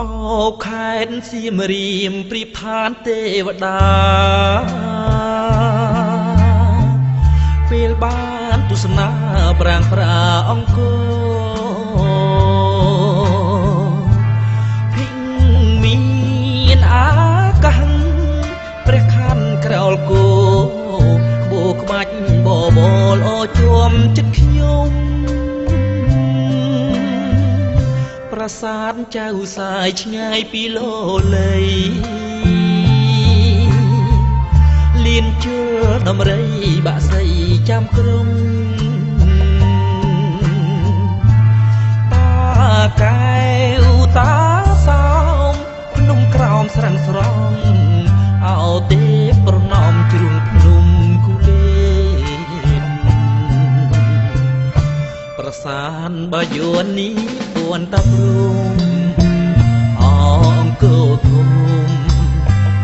អោខេតសៀមរាមប្រៀបឋានទេវតាពេលបានទស្សនាប្រាងប្រាអង្គរភិងមានអាកាសព្រះខ័នក្រោលគោក្បូក្បាច់បបលអជាំចិត្តខ្ញុំប្រាសាទចៅសាយឆ្ងាយពីលោលីលៀនជលដំរីបាក់សីចាំក្រុងតាកែវតាសោមភ្នំក្រោមស្រាំងស្រង់អោទេប្រណំជ្រុងភ្នំគូលេនប្រាសាទបាយួននេះពួនតាព្រំអអង្គរធំ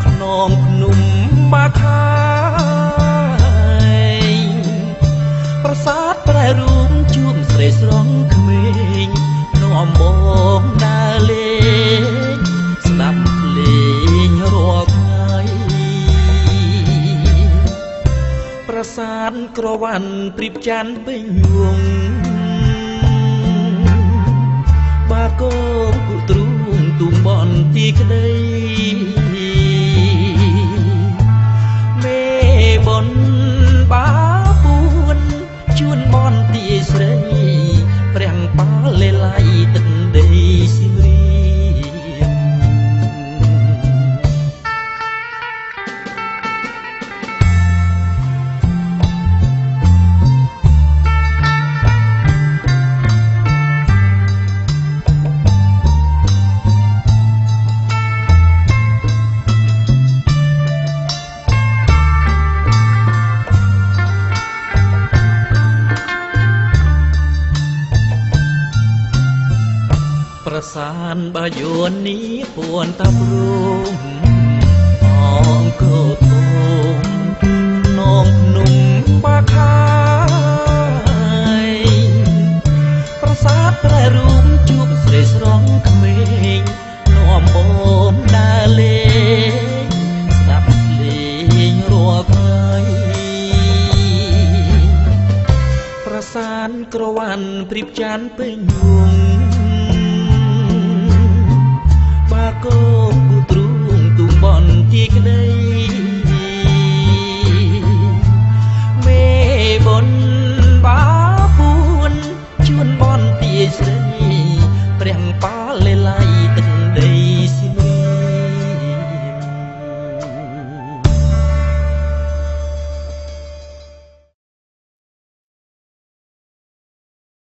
ខ្នងភ្នំបាខាយប្រាសាទប្រែរូបជួបស្រីស្រង់ក្មេងនាំបងដើរលេងស្ដាប់ភ្លេងរាល់ថ្ងៃប្រាសាទក្រវ៉ាន់ព្រៀបច័ន្ទពេញវងបាគងគុទ្រូងទូងបនទីក្តីមេបនបាពួនជួនបនទីស្រីព្រះបាលេឡៃទឹកដីសៀមរាបប្រាសាទបាយួននេះពួនតាព្រំអង្គរធំខ្នងភ្នំបាខាយប្រាសាទប្រែរូបជួបស្រីស្រង់ក្មេងនាំបងដើរលេងស្ដាប់ភ្លេងរាល់ថ្ងៃប្រាសាទក្រវ៉ាន់ព្រៀបច័ន្ទពេញវងបាគងគូទ្រូងទូងបនទីក្តី